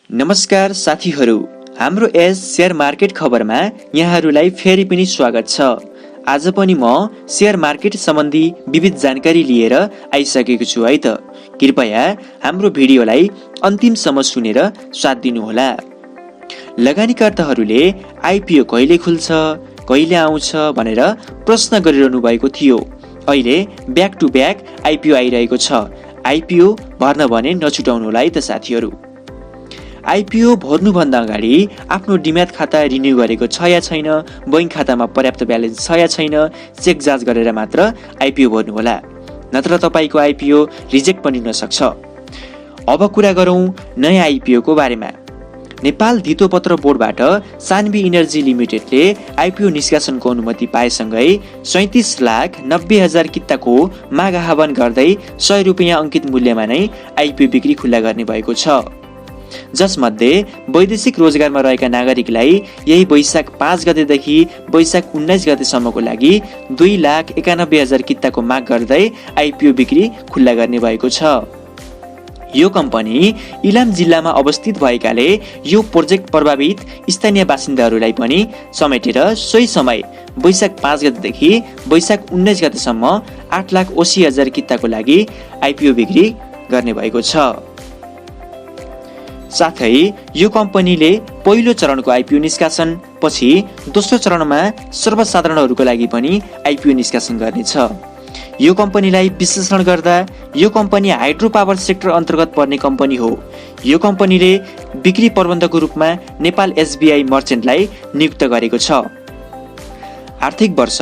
नमस्कार साथीहरू, हाम्रो यस शेयर मार्केट खबरमा यहाँहरूलाई फेरि पनि स्वागत छ। आज पनि म शेयर मार्केट सम्बन्धी विविध जानकारी लिएर आइसकेको छु है त। कृपया हाम्रो भिडियोलाई अन्तिमसम्म सुनेर साथ दिनुहोला। लगानीकर्ताहरूले आइपिओ कहिले खुल्छ, कहिले आउँछ भनेर प्रश्न गरिरहनु भएको थियो। अहिले ब्याक टु ब्याक आइपिओ आइरहेको छ। आइपिओ भर्न भने नछुटाउनुहोला है त साथीहरू। आइपिओ भर्नुभन्दा अगाडि आफ्नो डिम्याट खाता रिन्यू गरेको छ या छैन, बैंक खातामा पर्याप्त ब्यालेन्स छ या छैन चेक जाँच गरेर मात्र आइपिओ भर्नुहोला, नत्र तपाईँको आइपिओ रिजेक्ट पनि हुन सक्छ। अब कुरा गरौँ नयाँ आइपिओको बारेमा। नेपाल धितोपत्र बोर्डबाट सान्वी इनर्जी लिमिटेडले आइपिओ निष्कासनको अनुमति पाएसँगै 37,90,000 किताको माग आह्वान गर्दै 100 रुपियाँ अङ्कित मूल्यमा नै आइपिओ बिक्री खुल्ला गर्ने भएको छ। जसमध्ये वैदेशिक रोजगारमा रहेका नागरिकलाई यही वैशाख 5 गतेदेखि वैशाख 19 गतेसम्मको लागि 2,91,000 किताको माग गर्दै आइपिओ बिक्री खुल्ला गर्ने भएको छ। यो कम्पनी इलाम जिल्लामा अवस्थित भएकाले यो प्रोजेक्ट प्रभावित स्थानीय बासिन्दाहरूलाई पनि समेटेर सोही समय वैशाख 5 गतेदेखि वैशाख 19 गतेसम्म 8,80,000 किताको लागि आइपिओ बिक्री गर्ने भएको छ। साथै यो कम्पनीले पहिलो चरणको आइपिओ निष्कासन पछि दोस्रो चरणमा सर्वसाधारणहरूको लागि पनि आइपिओ निष्कासन गर्नेछ। यो कम्पनीलाई विश्लेषण गर्दा यो कम्पनी हाइड्रो पावर सेक्टर अन्तर्गत पर्ने कम्पनी हो। यो कम्पनीले बिक्री प्रबन्धकको रूपमा नेपाल एसबिआई मर्चेन्टलाई नियुक्त गरेको छ। आर्थिक वर्ष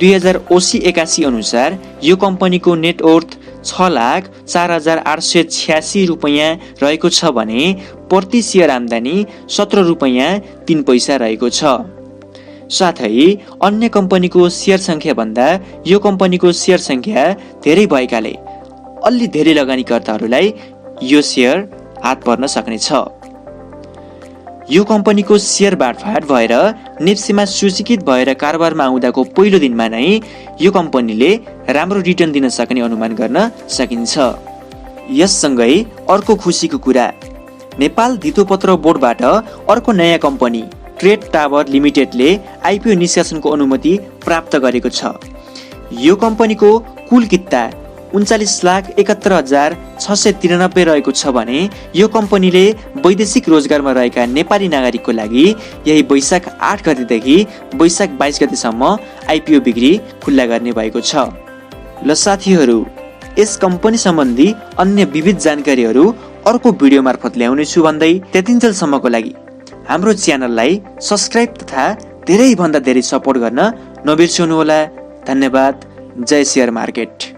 2080-81 अनुसार यो कम्पनीको नेटवर्थ 6,04,886 रुपियाँ रहेको छ भने प्रति शेयर आम्दानी 17 रुपियाँ 3 पैसा रहेको छ। साथै अन्य कम्पनीको शेयर संख्या भन्दा यो कम्पनीको शेयर संख्या धेरै भएकाले अलि धेरै लगानीकर्ताहरूलाई यो शेयर हात पर्न सक्नेछ। यो कम्पनीको शेयर बाँडफाँड भएर नेप्सीमा सूचीकृत भएर कारोबारमा आउँदाको पहिलो दिनमा नै यो कम्पनीले राम्रो रिटर्न दिन सक्ने अनुमान गर्न सकिन्छ। यससँगै अर्को खुसीको कुरा, नेपाल धितोपत्र बोर्डबाट अर्को नयाँ कम्पनी ट्रेड टावर लिमिटेडले आइपिओ निष्कासनको अनुमति प्राप्त गरेको छ। यो कम्पनीको कुल किता 39,71,693 रहेको छ भने यो कम्पनीले वैदेशिक रोजगारमा रहेका नेपाली नागरिकको लागि यही वैशाख 8 गतेदेखि वैशाख 22 गतेसम्म आइपिओ बिक्री खुल्ला गर्ने भएको छ। ल साथीहरू, यस कम्पनी सम्बन्धी अन्य विविध जानकारीहरू अर्को भिडियो मार्फत ल्याउने छु भन्दै त्यतिन्जेलसम्मको लागि हाम्रो च्यानललाई सब्स्क्राइब तथा धेरै भन्दा धेरै सपोर्ट गर्न नबिर्सनुहोला। धन्यवाद। जय शेयर मार्केट।